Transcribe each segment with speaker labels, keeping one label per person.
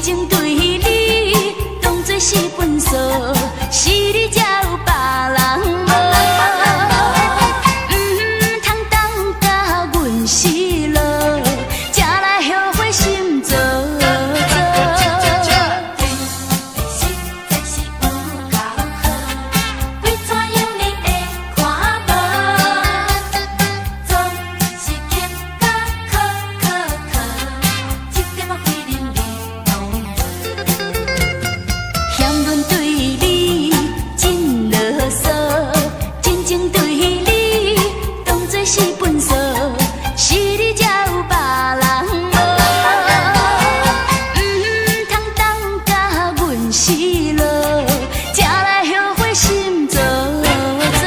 Speaker 1: 情對你當作是糞掃，是你才有別人無。毋通等甲阮失落，才來後悔心做做。
Speaker 2: 實在是有夠好，為怎樣你會看無？總是緊甲靠靠靠，一點仔菲林你攏無。
Speaker 1: 嫌阮對你真囉嗦，真情對你當作是糞掃，是你才有別人無。毋通等甲阮失落，才來後悔心做做。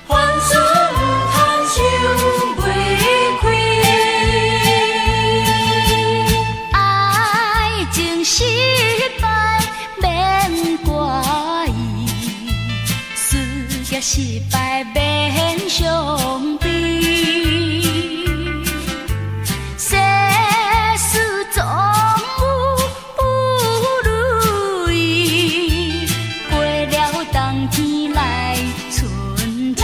Speaker 2: 凡事毋通想袂開。
Speaker 1: 愛情失敗免掛意，事業失敗免傷悲。世事總有不如意，過了冬天來春天。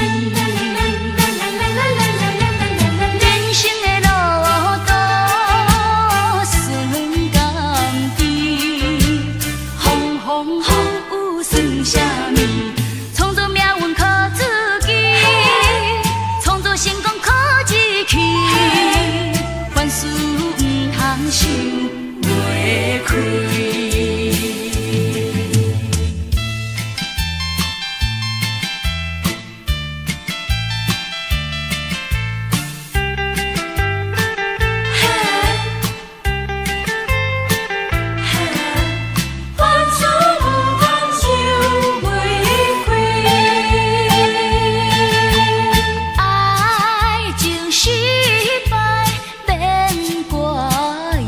Speaker 1: 人生的路途算甘甜，風風雨雨算啥物？創造命運靠自己，創造成功靠志氣。凡事毋通想袂開。
Speaker 2: 凡事毋通想袂開。
Speaker 1: 愛情失敗免掛意，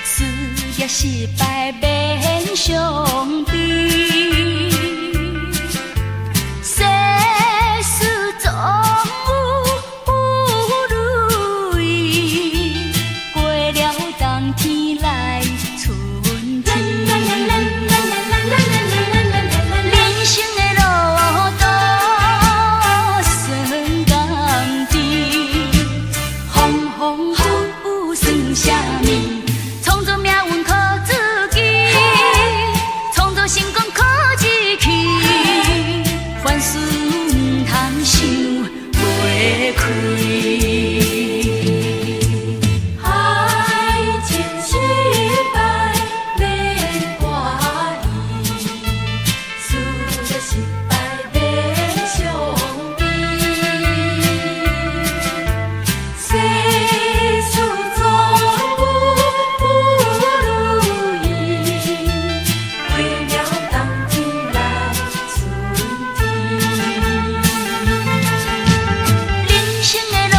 Speaker 1: 事業失敗免傷悲。世事總有不如意，過了冬天來春天。人生的路途算甘甜，風風雨雨算啥物？創造命運靠自己，創造成功靠志氣。凡事毋通想袂開。
Speaker 2: 愛情失敗免掛意，事業失敗免傷悲。世事總有不如意，過了冬天來春天。
Speaker 1: 人生的路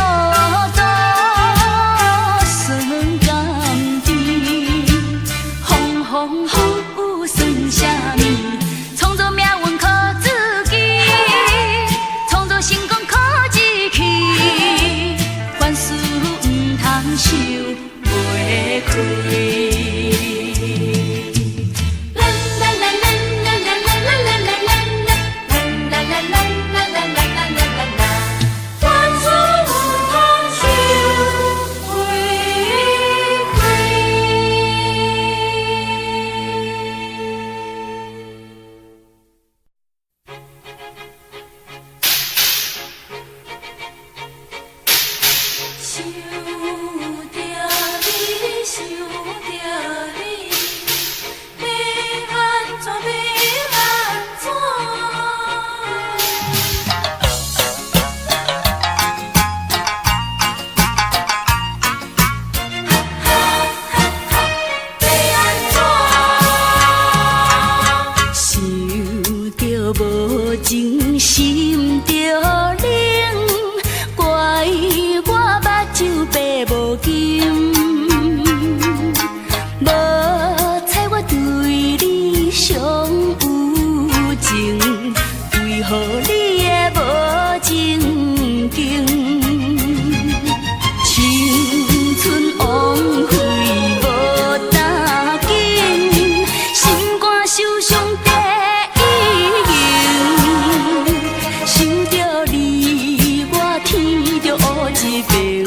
Speaker 1: 天就烏一爿，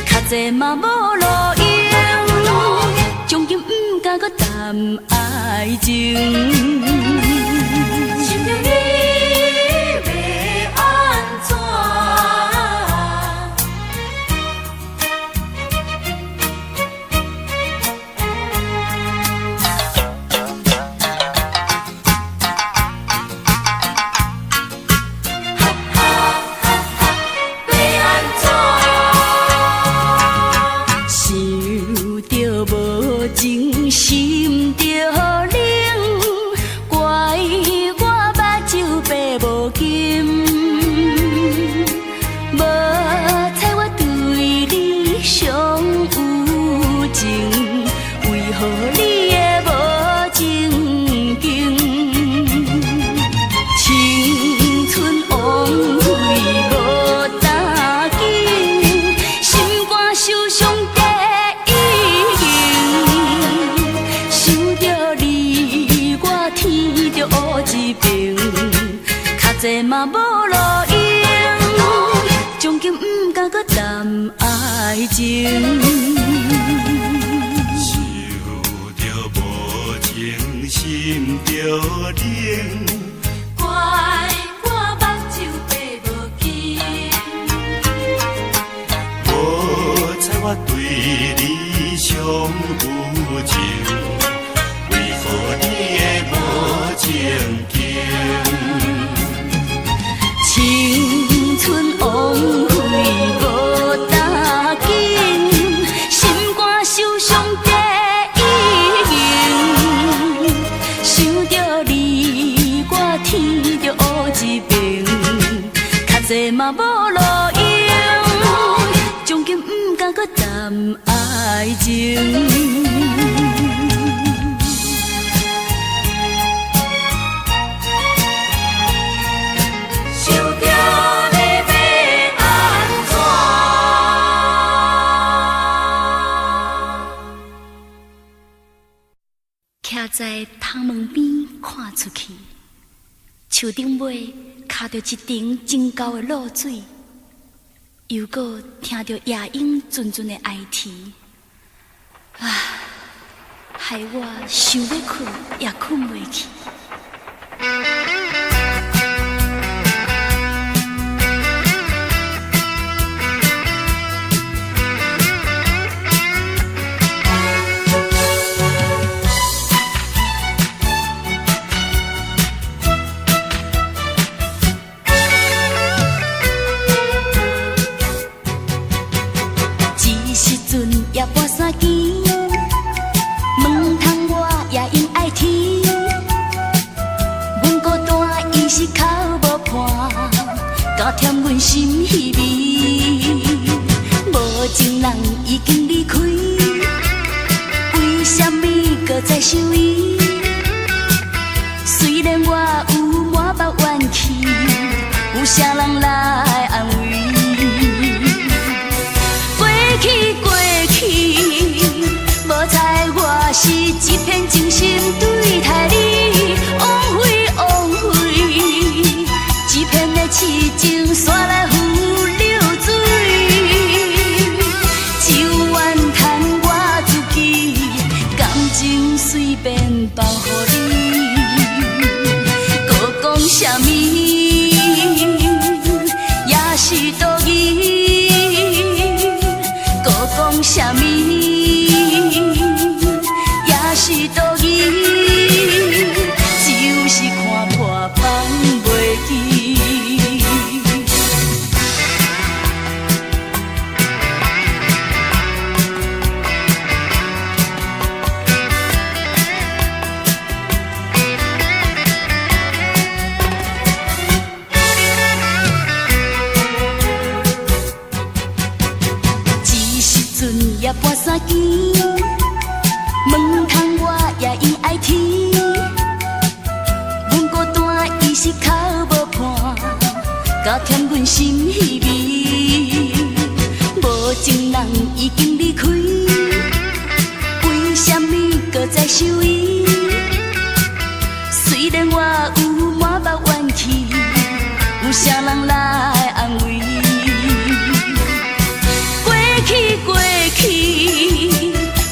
Speaker 1: 較濟嘛無路用，將今毋敢閣談愛情。
Speaker 2: 想著你欲按怎？哈哈哈哈，欲按怎？
Speaker 1: 想著無情，心著冷，怪我目睭白無金。無彩我對你尚有情，為何你會無情景？青春枉費無擔緊，心肝受傷第一硬。想著你，我天就烏一爿，較濟嘛無路用，將今毋敢閣談愛情。
Speaker 3: 想著無情，心著冷。
Speaker 2: 怪我目睭白無金。
Speaker 3: 無彩我對你尚有情，為何你會無情景？
Speaker 1: 青春枉費無擔緊，心肝受傷第一硬。想著你，我天就烏一爿，較濟嘛無路用，將今毋敢閣談愛情。
Speaker 2: 想著你欲按怎？
Speaker 1: 徛在窗門邊看出去，樹頂尾跤著一陣真厚的露水，又閣聽著夜鶯陣陣的哀啼，啊，害我想欲睏也睏袂去。這時陣夜半三更，門窗我也用愛天，阮孤單伊是哭無伴，加添阮心稀微。無情人已經離開，為啥物閣再想伊？雖然我有滿腹怨氣，有啥人來安慰？過去過去，無彩我是一片真心對待你，枉費枉費，一片的痴情煞來付流水，只有怨嘆我自己，感情隨便包予你，閣講啥物也是多餘。閣講啥物也是多餘，就是看破放袂記。這時陣夜半三更，門窗我也用愛天，阮孤單伊是哭無伴，加添阮心稀微。無情人已經離開，為啥物閣再想伊？雖然我有滿腹怨氣，有啥人來安慰？去，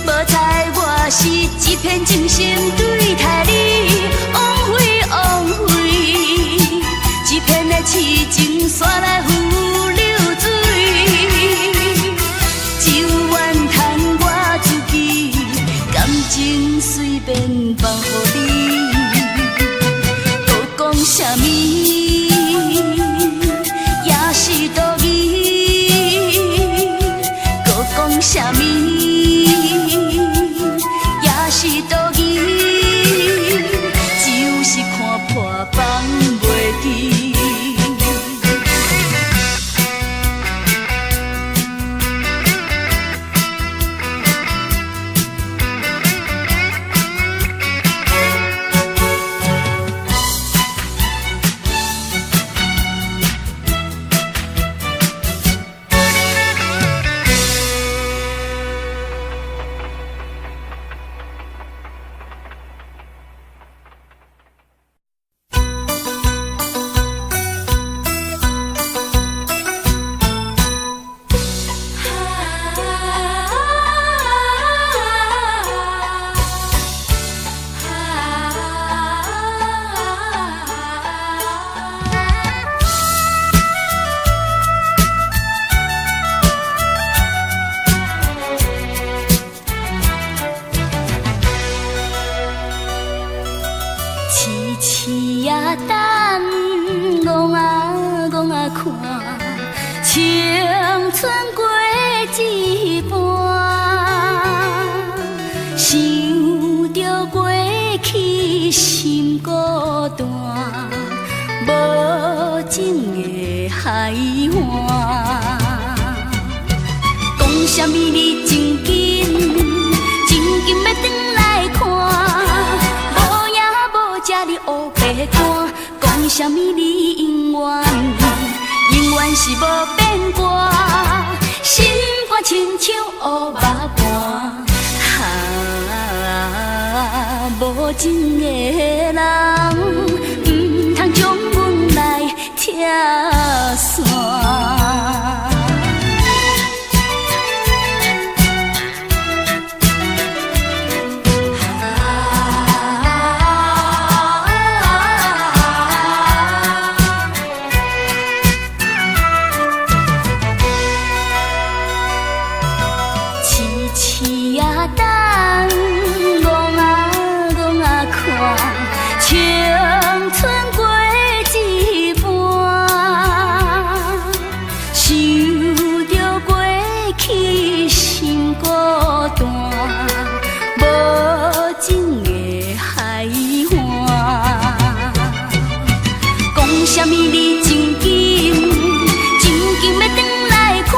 Speaker 1: 無彩我是一片真心對待你，枉費枉費，一片的痴情煞來付流水，只有怨嘆我自己，感情隨便放予你，閣講啥物也是多餘，閣講啥物也是多餘，只有是看破放袂記。痴痴啊等，戆啊戆啊看，青春過一半，想著過去心孤單，無情的海岸。講啥物你真緊，真緊欲轉來看，無影無跡你烏白趕，講啥物你永遠，永遠是無變卦，心肝親像烏肉盤，啊，無情的人，毋通將阮來拆散。痴痴啊等，戆啊戆啊看，青春過一半，想著過去心孤單，無情的海岸。講啥物你真緊，真緊欲轉來看，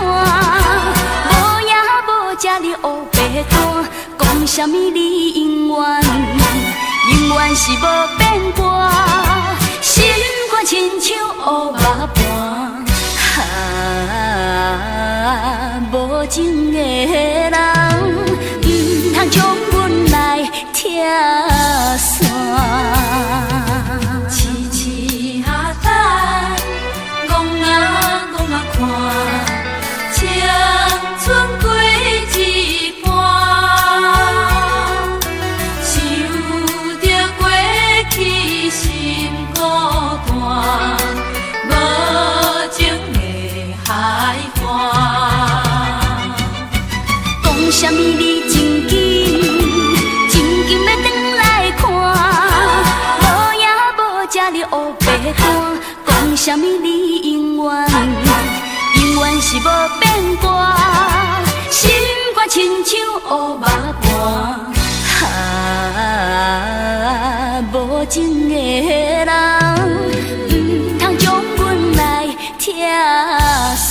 Speaker 1: 無影無跡你烏白趕，講啥物你永遠，永遠是無變卦，心肝親像烏肉盤，啊，無情的人，毋通將阮來拆散。
Speaker 2: 痴痴啊等，戆啊戆啊看，青春過一半，想著過去心孤單，無情的海岸。
Speaker 1: 講啥物你真緊，真緊欲轉來看，無影無跡你烏白趕，講啥物你永遠，永遠是無變卦，心肝親像烏肉盤，啊，無情的人，毋通將阮來拆散。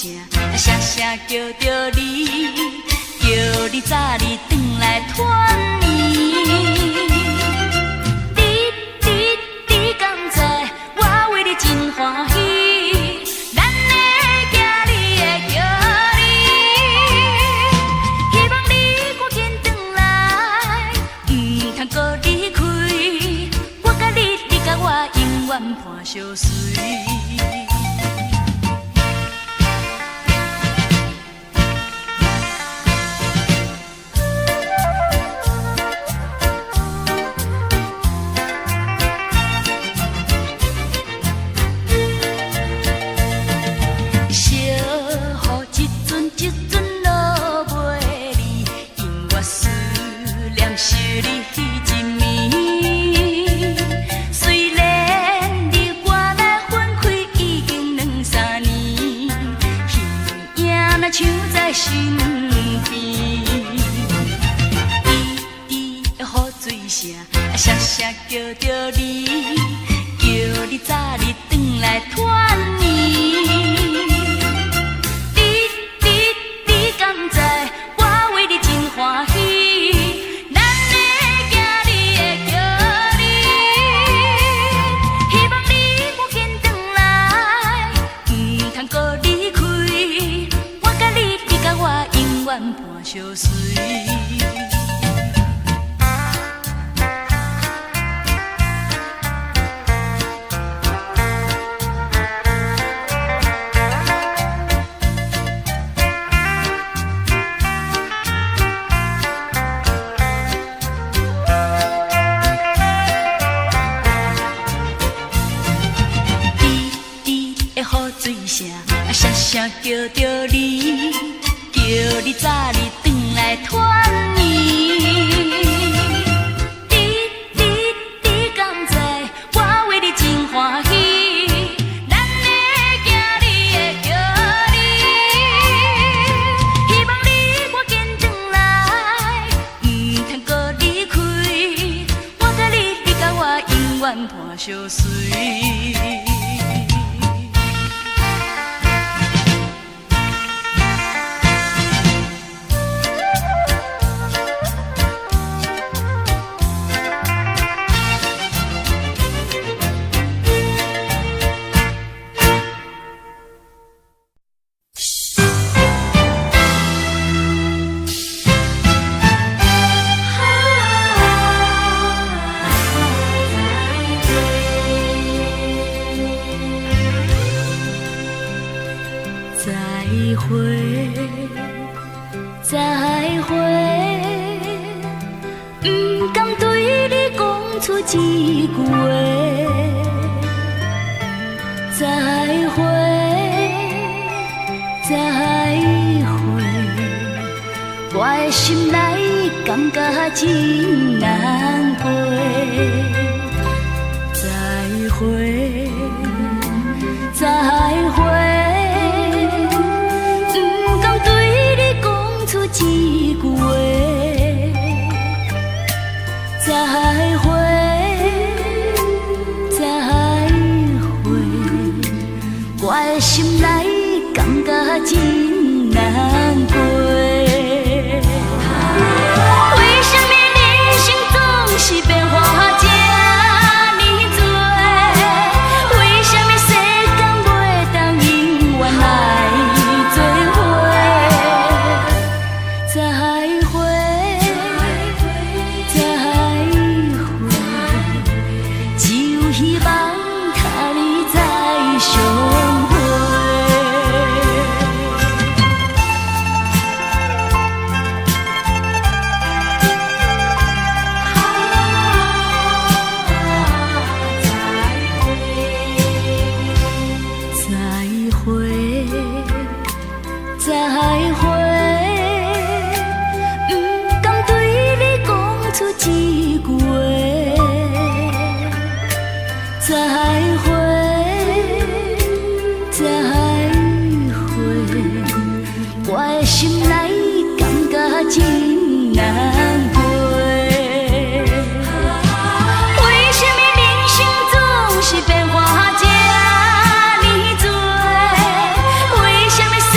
Speaker 1: 聲，聲聲叫著你，叫你早日轉來團圓。你你你敢知，我為你真歡喜，咱的行你的叫你，希望你趕緊轉來，毋通閣離開。我佮你，你佮我，永遠伴相隨。小雨一陣一陣落袂離，因我思念想你彼一暝。雖然你我來分開已經兩三年，彼影若像在身邊。滴滴的雨水聲，聲聲叫著你，叫你早日轉來團圓。你你你敢知，我為你真歡喜，咱的行你的叫你，希望你趕緊轉來，毋通閣離開。我佮你，你佮我，永遠伴相隨。滴滴的雨水聲，聲聲叫著你，叫你早日轉來團圓。你你你敢知，我為你真歡喜，咱的行你的叫你，希望你趕緊轉來，毋通閣離開。我佮你，你佮我，永遠伴相隨。再會，再會，毋甘對你講出一句話。再會，再會，我的心內感覺真難過。再會，再會。毋甘對你講出一句話。再會，再會，我的心內感覺真難過。為什麼人生總是變化這呢多？為什麼世間袂當永遠來做伙？再會，再會，只有希望佮你再相會。再會，再會，毋甘對你講出一句話。再會，再會，我的心內感覺真難過。為什麼人生總是變化這呢多？為什麼世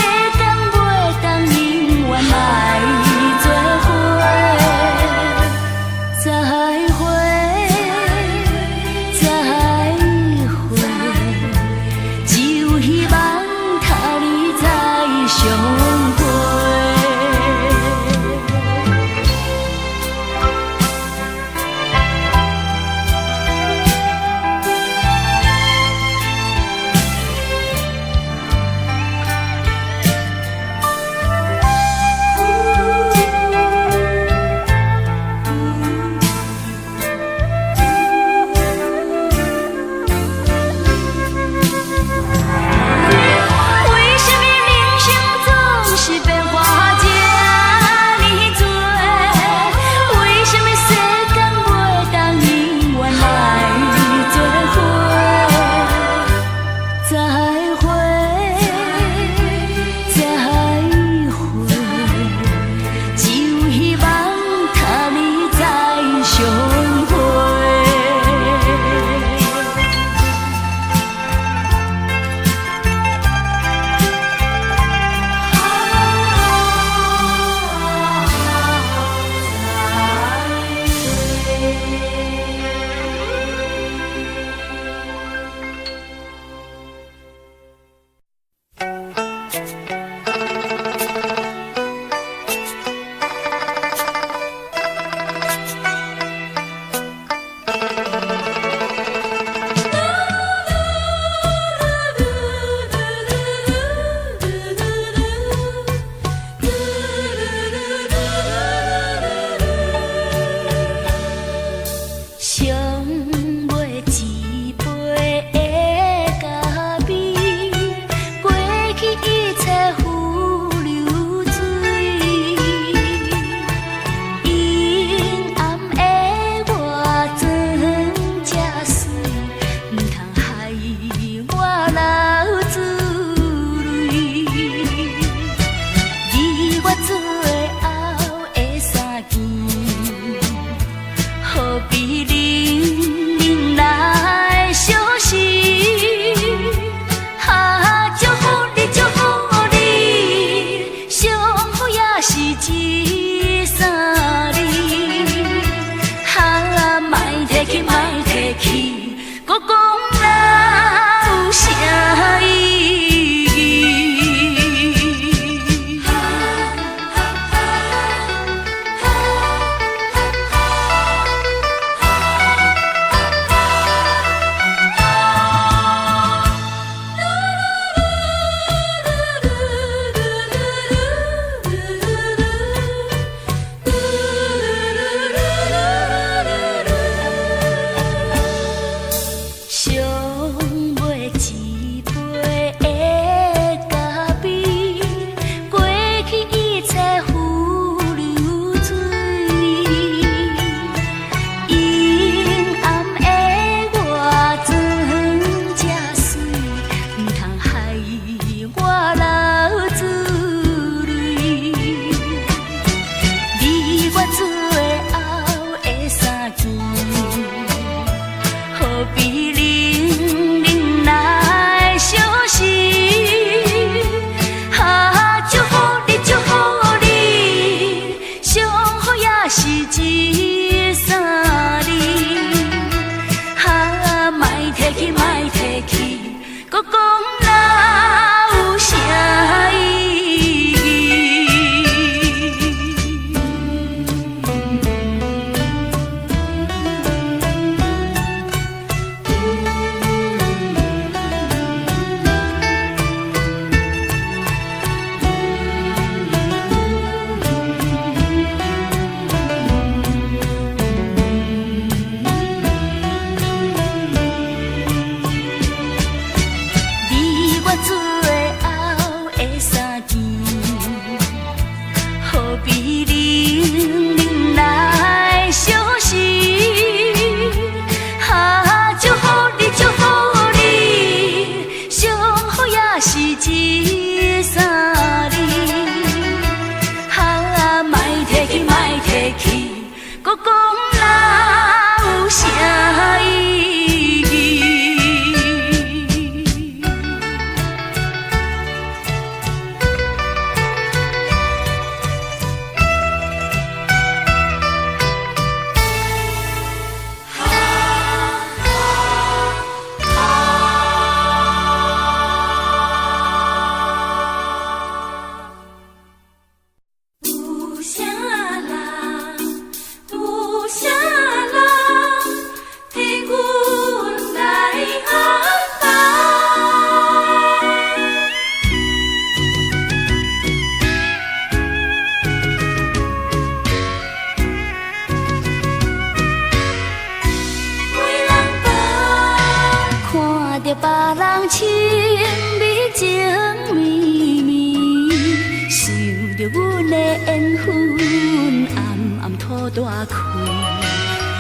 Speaker 1: 吐大開，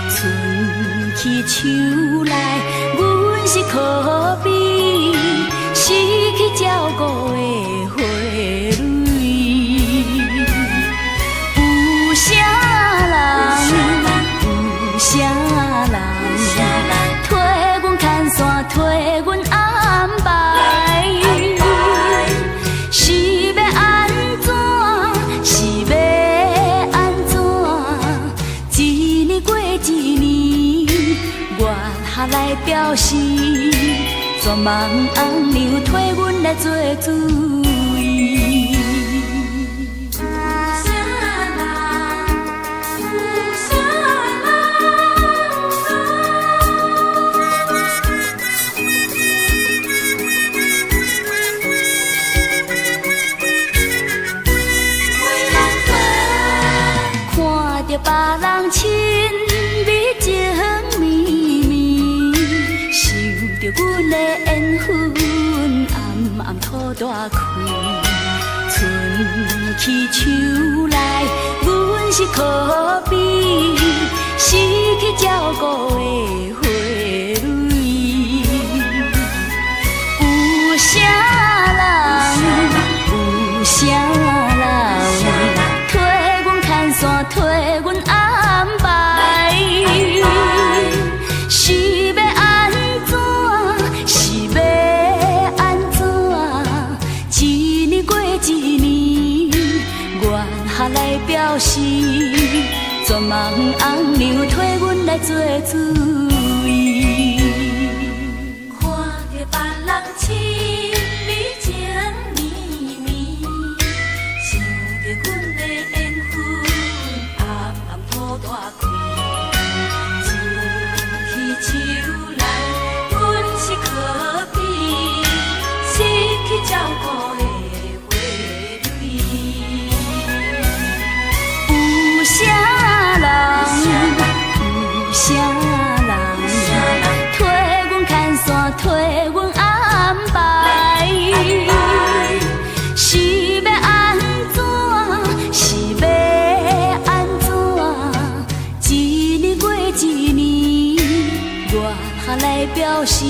Speaker 1: 伸起手來，阮是可悲，失去照顧的花蕊。有啥人？有啥人？替阮牽線，替阮安排？是欲按怎？是欲按怎？一年過一年，月下來表示，絕望翁娘替阮來做主意。
Speaker 2: 有啥人？有啥人？为人好。
Speaker 1: 看著別人親密情綿綿，想著阮的緣分，暗暗吐大開。伸起手來，阮是可悲，失去照顧的花蕊。有啥人？有啥人？替阮牽線，替阮安排？是欲按怎？是欲按怎？一年過一年，月下來表示，絕望翁娘替阮來做主意。
Speaker 2: 看著別人親密情綿綿，想著阮的緣分，暗暗吐大開。伸起手來，阮是可悲，失去照顧的花蕊。
Speaker 1: 有啥人？有啥人？替阮牽線，替阮安排？是欲按怎？是欲按怎？一年過一年，月下來表示，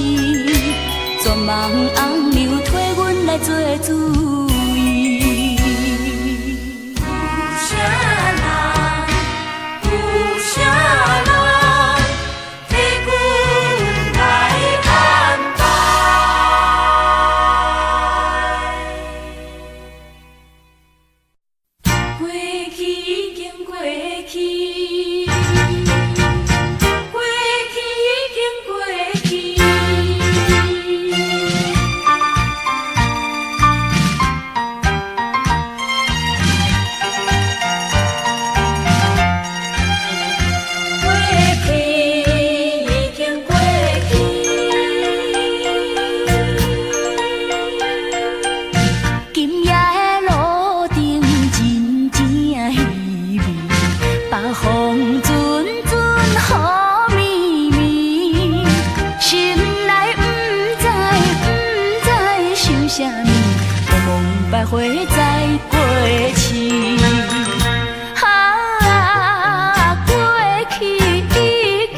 Speaker 1: 絕望翁娘替阮來做主意。
Speaker 2: 有啥人？有啥人？替阮來安排？過去已經過去，過去已經過去。過去已經過去。
Speaker 1: 今夜的路燈真正稀微，北風陣陣雨綿綿，心內毋知毋知想啥物，茫茫徘徊在過去。啊，過去已經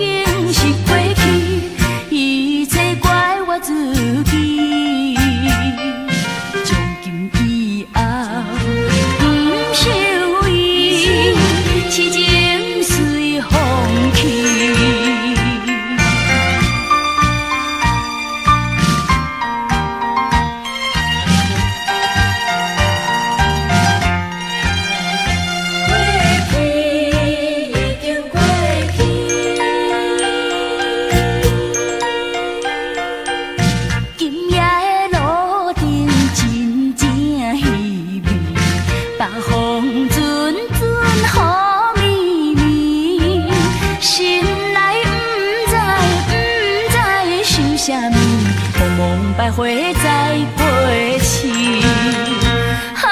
Speaker 1: 是過去，一切怪我自己。從今以後，毋想伊，痴情隨風去。
Speaker 2: 過去已經過去。
Speaker 1: 今夜的路燈真正稀微，北風陣陣雨綿綿，心內毋知毋知想啥物，茫茫徘徊在過去。啊，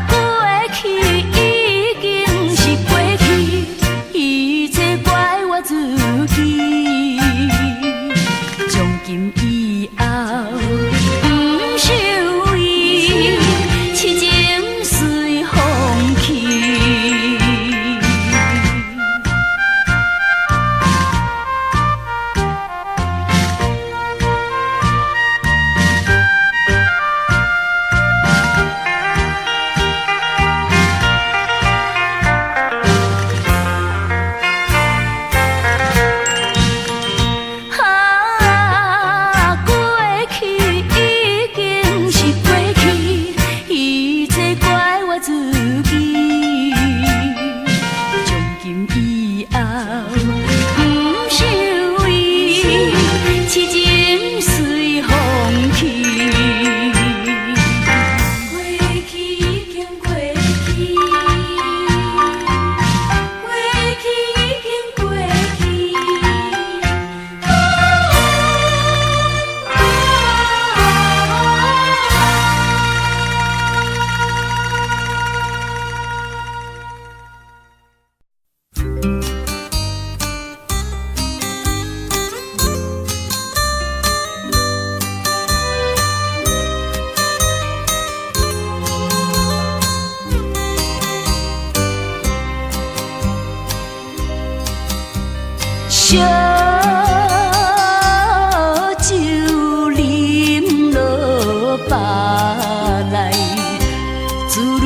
Speaker 1: 過去已經是過去，一切怪我自己。從今以後，毋想伊，痴情隨風去。自己。從今以後，毋想為，痴情隨風去。
Speaker 2: 過去已經過去，過去已經過去。啊
Speaker 1: 燒酒啉落腹內，珠淚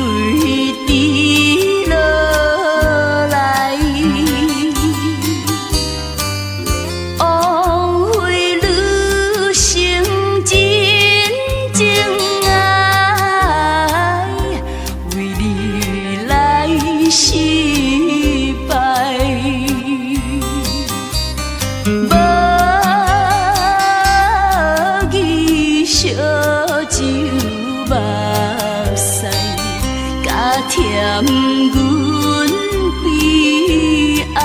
Speaker 1: 滴落來。枉費女生真情愛，為你來失敗。無義燒酒目屎，加添阮悲哀。